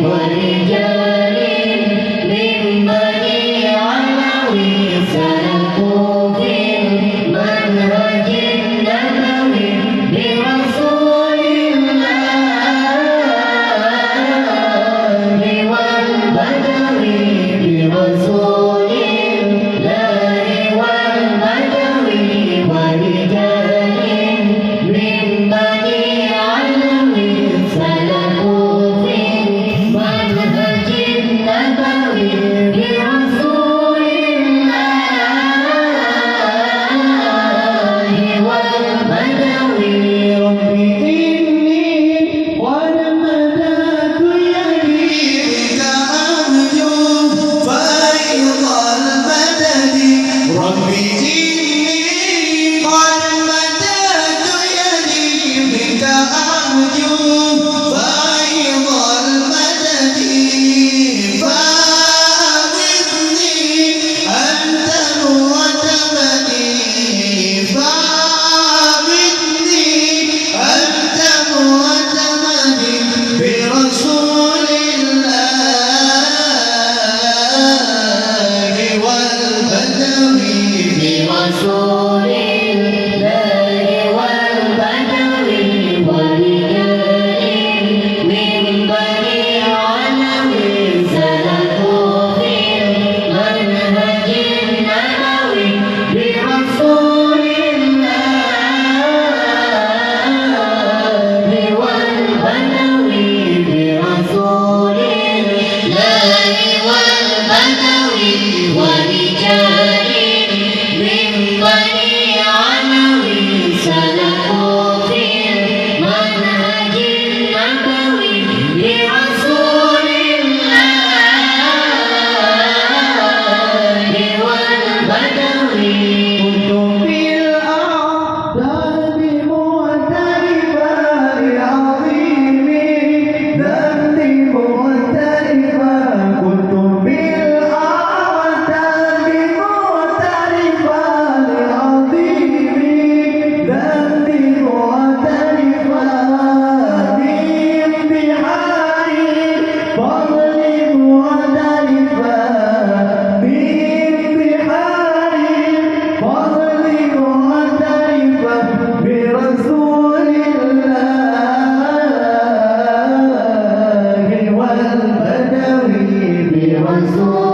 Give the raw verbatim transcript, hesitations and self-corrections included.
ورجال من بني علوي سلكوا في المنهج النبوي برسول الله والبدوي، برسول الله والبدوي، ورجال من بني علوي سلكوا في المنهج النبوي برسول الله والبدوي. رب إني قد مددت يدي بك أرجو فيض المدد. رب إني قد مددت يدي بك أرجو فيض المدد. فأغثني أنت معتمدي، فأغثني أنت معتمدي برسول الله والبدوي، برسول الله والبدوي، ورجال من بني علوي سلكوا في المنهج النبوي برسول الله والبدوي، برسول الله والبدوي، ورجال من بني علوي سلكوا في المنهج النبوي برسول الله والبدوي. كنت في الأعتاب معترفا بعظيم ذنبي معترفا. كنت في الأعتاب معترفا بعظيم ذنبي معترفا. من بحار الفضل معترفا، من بحار الفضل معترفا، برسول الله والبدوي، برسول